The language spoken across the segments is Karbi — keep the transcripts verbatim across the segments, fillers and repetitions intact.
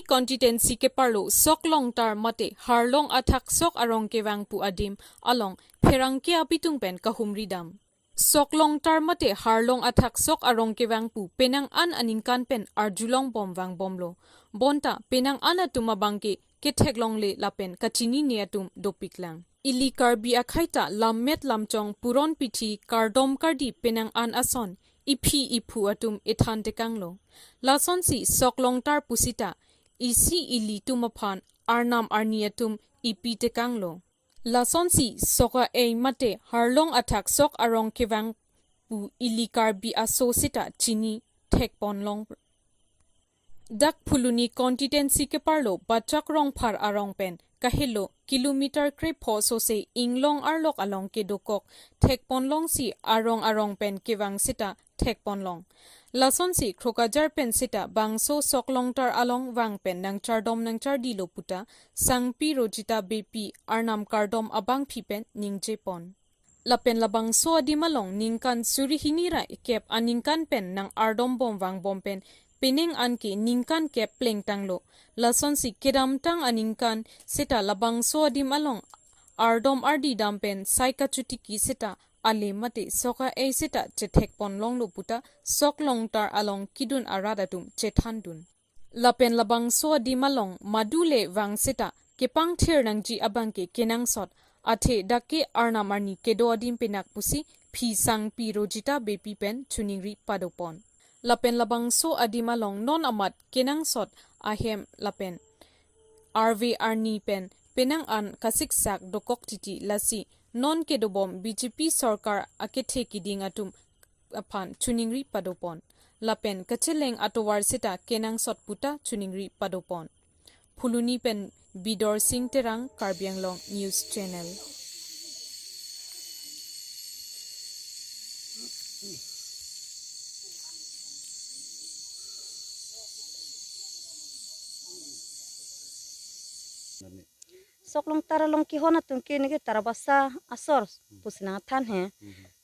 constituency keparlo Sok Longtar mate Harlong athak sok arong kevang pu adim along pherangke apitung pen kahumri dam. Sok Longtar mate Harlong athak sok arong kevang pu penang an aningkan pen arjulong bom vang bomlo. Bonta penang an atum abangke ketheklongle lapen kachinine atum dopiklang. Ili Karbi akhei ta lammet lamchong puron pithi kardom kardi penang an ason iphi iphu atum ethan tekanglo. Lasonsi Sok Longtar pusita isi ilitum aphan arnam arni atum ipi tekanglo. Lasonsi Sok a-ei mate Harlong athak sok arong kevang pu ili Karbi aso sita chini thekponlong. Dak Phuloni constituency keparlo Bachak Rongphar arong pen kahelo kilometer krepho sose inglong arlok along kedokok thekponlongsi arong arong pen kevang sita thekponlong. Lasonsi Krokajar pen sita bangso Sok Longtar along vang pen nangchardom nangchardilo puta Sangpi Rojita Beypi arnam kardom abangphi pen ningjepon. Lapen labangso adim along ningkan suri hini ra ikep aningkan pen nang ardom bom vang bom pen penang an ke ningkan kep plengtanglo. Lasonsi kedamtang aningkan sita labangso adim along ardom ardi dam pen sai kachutiki sita ale mate Sok a-ei sita chethekponlonglo puta Sok Longtar along kidun arat atum chethandun. Lapen labangso adim along madule vang sita kepangthir nangji abangke kenangsot, athe dak ke arnam arni kedo adim penak pusi phi Sangpi Rojita Beypi pen choningri padopon. Lapen labangso adim along non amat kenangsot ahem lapen arve arni pen penang an kasiksak dokok titi lasi non kedobom B J P sorkar akethe kiding atum aphan choningri padopon. Lapen kacheleng atovar sita kenangsot puta choningri padopon. Phuloni pen Bidor Sing Terang, Karbi Anglong News Channel. Sok Longtar along kehon atum ke neke Tarabasa asor pusi nangthan he.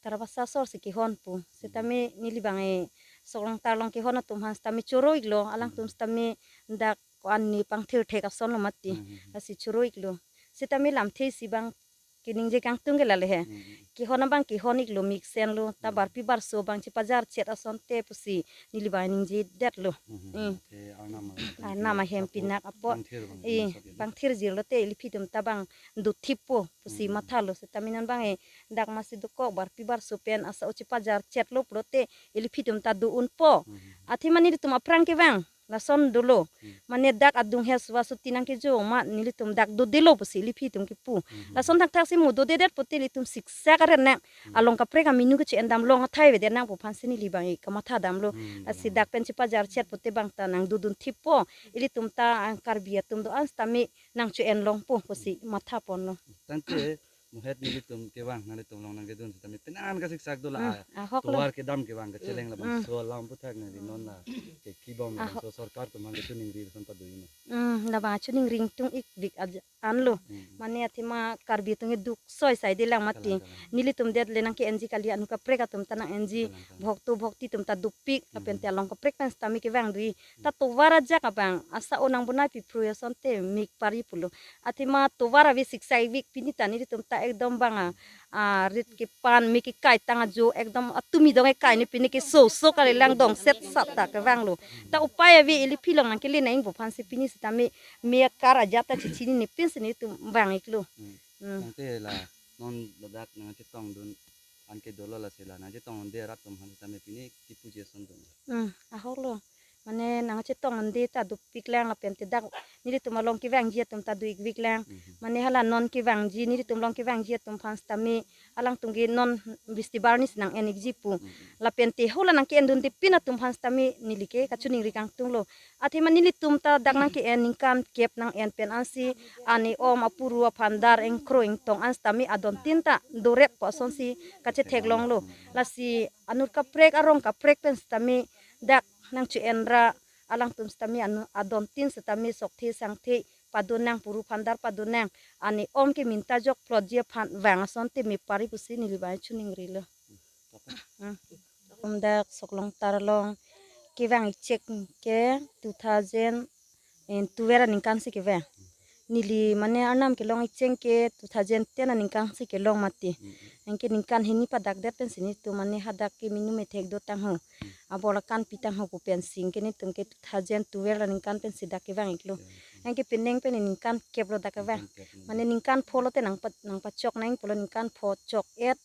Tarabasa asor si kehon pu. Sitame neli bang e Sok Longtar along kehon atum aphan sitame choro iklo, alangtum sitame dak ko-an ni pangthir thek ason lo mati. Lasi choro iklo. Sitame lamthe si bang keningje kangtung ke lale he. Kehon abang kehon iklo miksen lo, ta barpi barso bang chepajar chet asonte pusi neli bang ningje detlo. Arnam ahem pinak apot. Pangthir jirlo te iliphi atum ta bang dothipo pusi mathalo. Sitame non bang e dak masi dokok barpi barso pen asa o chepajar chetlo pulote iliphi atum ta do-unpo. Athema nelitum aphrang kevang lason dolo. Mane dak adung he suwa suti nangkejo ma nelitum dak dodelo pusi iliphi atum kipu. Lason thakthak si mo dodedet pote ilitum siksak aret nang. Along kaprek aminu keche-endam long athai avedet nangpo aphansi neli bang e kamatha damlo. Lasi dak pen chepajar chet pote bang ta nang dodun thippo. Ilitum ta, ah, Karbi atum do-an sitame nangche-en longpo pusi mathaponlo. Tangte mohet nelitum kevang, nanglitum along nangkedun sitame penang kasiksak dola. Ahok lo. Tovar kedam kevang kacheleng labangso alam aphuthak nangli non la kekibom labangso sorkar atum aphan kachoningri lason padoi ma. Labang choningri ingtung ikvik aja anlo. Mane athema Karbi atum ke duk soi sai delang mati. Nelitum det le nangke-enji kali, anut kaprek atum ta nang-enji. Bhokto bhokti atum ta dopik lapen te along kaprek pen sitame kevang dui. Ta tovar ajak abang asa o nangbonai piprui asonte mik pari pulo. Athema tovar ave siksa ikvik pini ta nelitum ta ekdom bang a, a, rit kepan mik kekai tang ajo ekdom atumi dong ekai ni pini keso so kali lang dong set sat ta kevanglo. Ta upai ave iliphi along nangkele nangpo aphansi pini sitame me akar ajat ta chechinine pinsi nelitum vang iklo. Tangte la non ladak nangchetongdun anke dolo lasi la nangchetongdunde arat atum aphan sitame pini kipuji ason dun. Ahok lo. Mane nangchetongdunde ta dopik lang lapen te dak nelitum along kevangji atum ta do ikvik lang. Mane hala non kevangji, nelitum along kevangji atum aphan sitame alangtum ke non bisti barni si nang-en ikji pu. Lapen te hala nangke-endunde pin atum aphan sitame neli ke kachoningri kangtunglo. Athema nelitum ta dak nangke-en ningkan kep nang-en pen ansi ani om apuru aphandar ingkro ingtong an sitame adontin ta doretpo asonsi kachetheklonglo. Lasi anut kaprek arong kaprek pen sitame dak nangche-en ra alangtum sitame anu adontin sitame sokthe sangthe padun nang, puru phandar padun nang, ani om keminta jok plotji aphan vang asonte me pari pusi neli bang choningrilo. Dak Sok Longtar along kevang ikchek ke two thousand En twelve aningkan si kevang. Neli mane arnam kelong icheng ke two thousand ten aningkan si kelong mati. Mm, mm. Anke ningkan hini padakdet pensi nelitum mane hadak ke minu methek dotang ho. Mm. Abor akan pitang ho pu pensi anke nelitum ke two thousand twelve aningkan pensi dak kevang iklo. Yeah, yeah. Anke penang pen ningkan kep lo dak kevang. Ningkan kep lo. Mane ningkan pho lote nang pa-, nang pachok nang pulo ningkan pho chok-et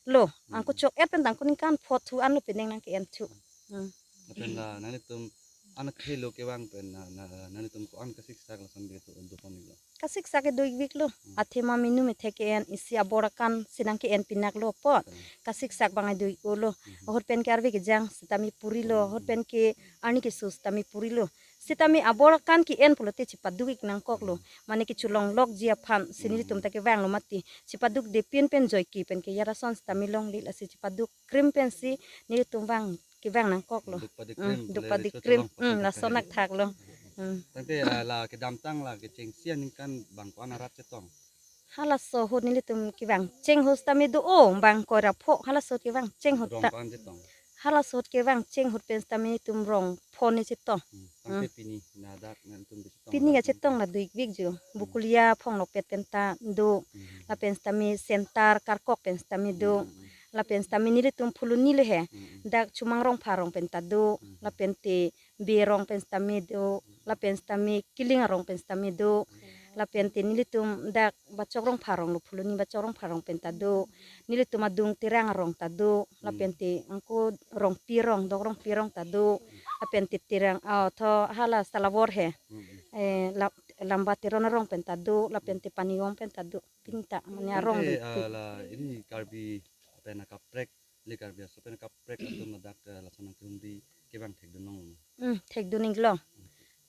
lo. Mm. Angko chok-et pen tangko ningkan pho thu an lo penang nang ke-en thu. Mm. Lapen la nanglitum an akhei lo kevang pen na, na, nanglitum ko-an kasiksak lason ke do, do pon iklo? Kasiksak ke do ikvik lo. Hmm. Athema minu methek ke-en isi abor akan si nang ke-en pinak lo apot. Hmm. Kasiksak bang do ik-o lo. Hmm. Ahut pen ke arve kejang sitame puri lo. Hmm. Ahut pen ke arni keso sitame puri lo. Sitame abor akan ke-en pulote chepaduk ik nangkok lo. Hmm. Mane kecholong lokji aphan si nelitum ta kevang lo mati. Chepaduk de pin pen joike pen ke yarason sitame longle lasi chepaduk krim pensi nelitum vang kevang nangkok lo. Duk padi krim, duk padi krim, lason akthak lo. Hmm. Tangte, ah, la kedamtang la kechengsi aningkan bang ko-an arat chetong? Halaso ahut nelitum kevang cheng ahut sitame do o, bang koi ra pho, halaso ahut kevang cheng ahut ta. Rong ko-an chetong? Halaso ahut kevang cheng ahut pen sitame nelitum rong pho ne chetong. Hmm. Tangte pini na dak nanglitum do chetong? Pini la kachetong la do ikvik jo. Hmm. Bukulia Phonglokpet pen ta do. Hmm. Lapen sitame Center Karkok pen sitame do. Hmm. Lapen sitame nelitum Phuloni le he. Mm, mm. Dak Chomang Rongphar arong pen ta do. Mm, mm. Lapen te Be arong pen sitame do. Mm. Lapen sitame Kiling arong pen sitame do. Mm. Lapen te nelitum dak Bachok Rongphar arong lo, Phuloni Bachok Rongphar arong pen ta do. Nelitum adung Terang arong ta do. Mm. Lapen te angko Rongpi arong, Dok Rongpi arong ta do. Mm. Lapen te Terang, ah, tho hala Salabor he. Mm, mm. Eh, la-, Lamba Teron arong pen ta do. Lapen te Panivom pen ta do. Pinta mane arong. Tangte, di ah, la ili Karbi pen akaprek, ili Karbi aso pen akaprek atum ladak, eh, lason nangkehumri kevang thekdun long. Hmm, thekdun iklo.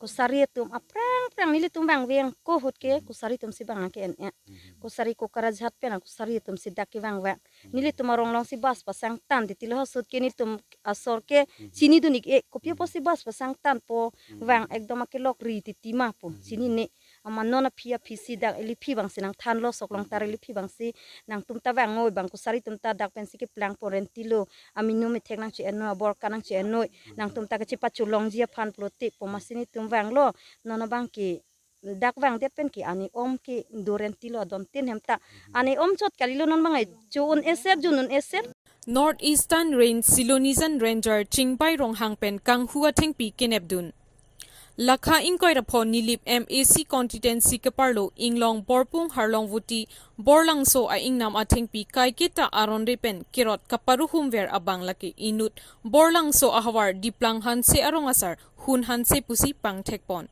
Kosari atum aphrang phrang nelitum vangve angko ahut ke, hmm, kosari atum si bang ke-en-e. Hmm. Kosari Kokrajhat pen kosari atum si dak kevang vang. Hmm. Nelitum arong along si bus pasang tang titi lo, ahut ke nelitum asor ke, hmm, chinidun ik-e, kopi apot, hmm, si bus pasang tangpo, hmm, vang ekdom akelok ri titi ma pu, hmm, chinine. Amat non aphi aphi si dak ili aphi bang si nangthanlo sok long tar, ili aphi bang si nangtum ta vang noi, bang kosari atum ta dak pensi keplang pon renti lo, aminu methek nangche-en noi, abor akan nangche-en noi, nangtum ta kachepacholongji aphan pulote pu masi nelitum vanglo, non abang ke dak vangdet pen ke ani om ke do renti lo adon tin hem ta. Ani om chot kalilo non bang ai cho un-eset, jun un-eset. North Eastern Range Silonijan Ranger Chingbai Ronghang pen kanghu athengpi kenepdun. Lakha ingkoi ra pho Nilip M A C constituency keparlo Inglong Borpung Harlongvoti Borlangso a-ingnam athengpi kaiketa aron re pen kerot kaparuhum ver abang lake inut Borlangso ahavar Diplang Hanse arong asar Hun Hanse pusi pangthek pon.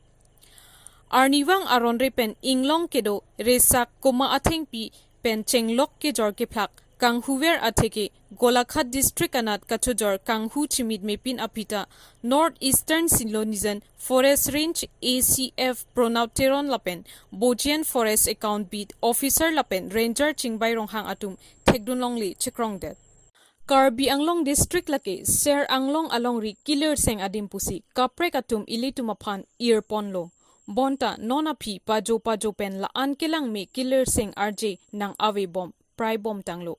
Arnivang aron re pen Inglong kedo resak koma athengpi pen chenglok kejor kephlak kanghuver atheke Golaghat district anat kachojor kanghu chimit mepin aphi ta North Eastern Silonijan Forest Range A C F Pranab Teron lapen Bojen Forest Account Beat Officer lapen Ranger Chingbai Ronghang atum thekdun longle chekrongdet. Karbi Anglong district lake Ser Anglong alongri kilirseng adim pusi kaprek atum ilitum aphan ir ponlo. Bonta non aphi pajo pajo pen la-an kelang me kilirseng arje nang ave bom, prai bom tanglo.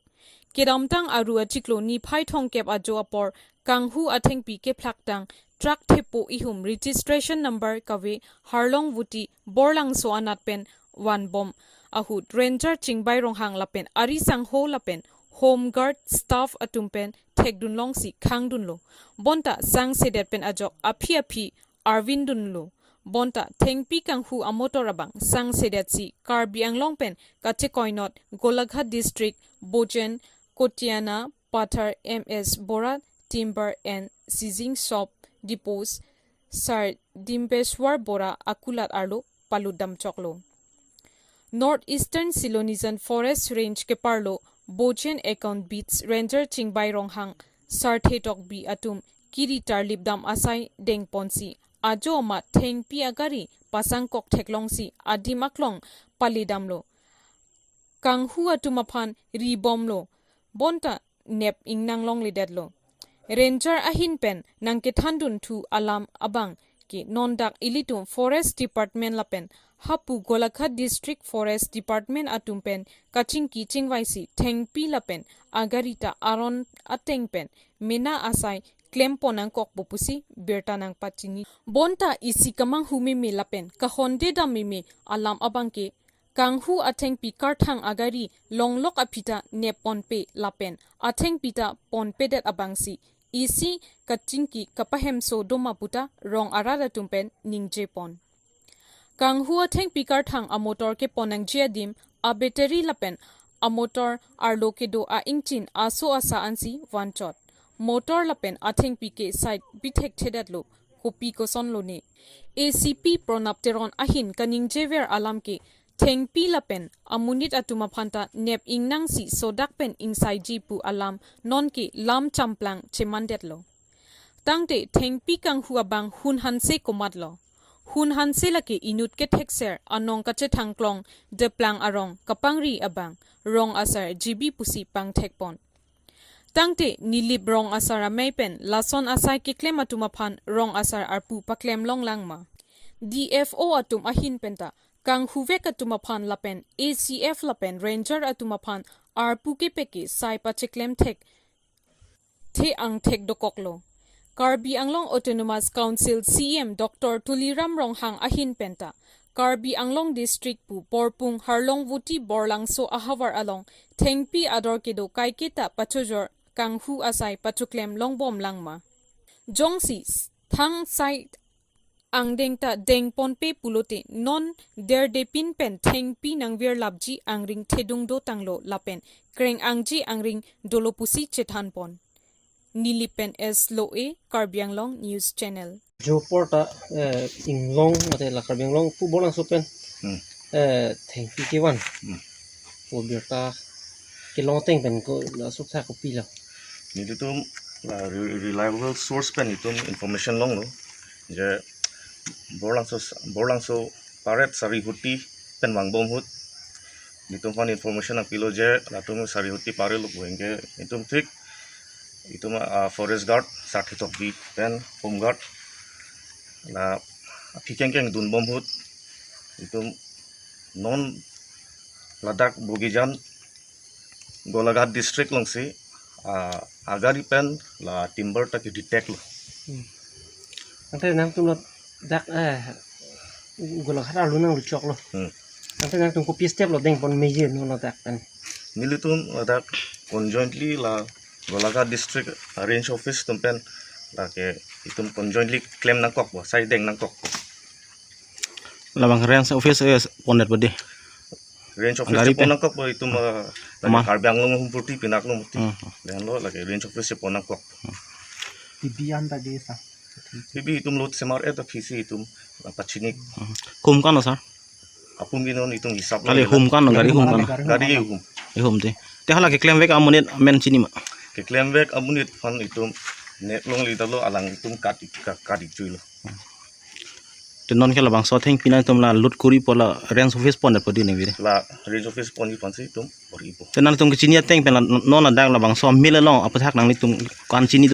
Kedamtang aru achiklo niphai thomkep ajo apor kanghu athengpi kephlak tang truck thepo ihum registration number kave Harlongvoti Borlangso anat pen van bom ahut Ranger Chingbai Ronghang lapen ari sangho lapen Home Guard staff atum pen thekdun longsi khangdunlo. Bonta sangsedet pen ajok aphi aphi arvindunlo. Bonta thengpi kanghu amotor abang sangsedet si Karbi Anglong pen kachekoinot Golaghat district Bojen, Kotiana, Pathar M S Bora, Timber and Sizing Shop Depots, Sar Dimbeshwar Bora akulat arlo palutdam choklo. North Eastern Silonijan Forest Range keparlo Bojen Account Beats Ranger Chingbai Ronghang Sarthe Tokbi atum kiri tarlipdam asai dengponsi ajo amat thengpi agari pasangkok theklongsi adim aklong palidamlo. Kanghu atum aphan ri bomlo. Bonta nep ingnang longledetlo. Ranger ahin pen nangkethandun thu alam abang ke non dak ilitum Forest Department lapen hapu Golaghat District Forest Department atum pen kachingki chingvaisi thengpi lapen agari ta aron ateng pen mena asai klempon nangkokpo pusi birta nangpachini. Bonta isi kemanghu meme lapen kahonde dam meme alam abangke kanghu athengpi karthang agari longlok aphi ta nepponpe lapen athengpi ta ponpedet abangsi isi kachingki kapahemso doma puta rong arat atum pen ningjepon. Kanghu athengpi karthang amotor kepon nangji adim abattery lapen amotor arlo kedo a-ingchin aso asa ansi vanchot. Motor lapen athengpi ke side bithekthedetlo, kopi kosonlone. A C P Pranab Teron ahin kaningjever alam ke thengpi lapen amonit atum aphan ta nep ingnangsi sodak pen ingsaiji pu alam nonke lam champlang chemandetlo. Tangte thengpi kanghu abang Hun Hanse komatlo? Hun Hanse lake inut kethekser anong kachethangklong deplang arong kapangri abang rong asar G B pusi pangthekpon. Tangte Nilip rong asar amei pen lason asai keklem atum aphan rong asar arpu paklem longlangma? D F O atum ahin penta kanghuvek atum aphan lapen A C F lapen ranger atum aphan arpu kepeke sai pacheklem thek the angthek dokoklo. Karbi Anglong Autonomous Council C E M Doctor Tuliram Ronghang ahin penta Karbi Anglong District pu Porpung Harlongvoti Borlangso ahavar along thengpi ador kedo kaiketa pachojor kanghu asai pachoklem longbom langma? Jongsi s- thang sai angdeng ta dengponpe pulote non derdepin pen thengpi nangvirlapji angring thedung dotanglo lapen kreng angji angring dolo pusi chethanpon. Nilip pen S Loe, Karbi Anglong News Channel. Jopor ta, eh, Inglong, mate la Karbi Anglong pu Borlangso pen, Hmm. eh, thengpi kevan. Hmm. Ko birta kelong ateng pen ko la suksa kopilo? Nelitum la re- reliable source pen itum information longlo. Je Borlangso, Borlangso Paret Sarihuti pen vangbom ahut nelitum aphan information nangpilo je latum Sarihuti Paret lo pu anke itum thik itum, ah, forest guard Sarthi Tokbi pen home guard la aphi kengkeng dunbom ahut itum non ladak Bogijan Golaghat district alongsi, ah, agari pen la timber ta ke detect lo. Hmm. Ante nangtum ladak, eh, Golaghat arlo nangluchoklo. Hmm. Ante nangtum kopi step lo dengpon meji non ladak pen? Nelitum ladak conjointly la Golaghat district range office atum pen lake itum conjointly klem nangkokpo, sai deng nangkokpo. Labang range office, eh, pondetpo dei. Range office Gari chepon pen? Nangkokpo itum, ah, lake Ama? Karbi Anglong ahum purti pinak lo muti. Hmm. Lahenlo lake range office chepon nangkok. Pibi anta dei sa? Pibi itum lot semar et aphi si itum, ah, pachini. Hmm. Hum kan lo, sir? Apum ke non itum hisap Kali lo hum kan lo, gari hum kan lo? Gari hum. Eh, hum dei. Te hala keklemvek amonit amen chinima? Keklemvek amonit aphan itum nek longle detlo, alang itum kat ik- ka- kat ikchuilo. Te nonke labangso athengpi nangtum la lut kuri po la range office pondetpo dei nangvire? La range office ponji aphansi itum poripo. Te nangtum kechini ateng pen la non ladak labangso amel along aputhak nanglitum ko-an chini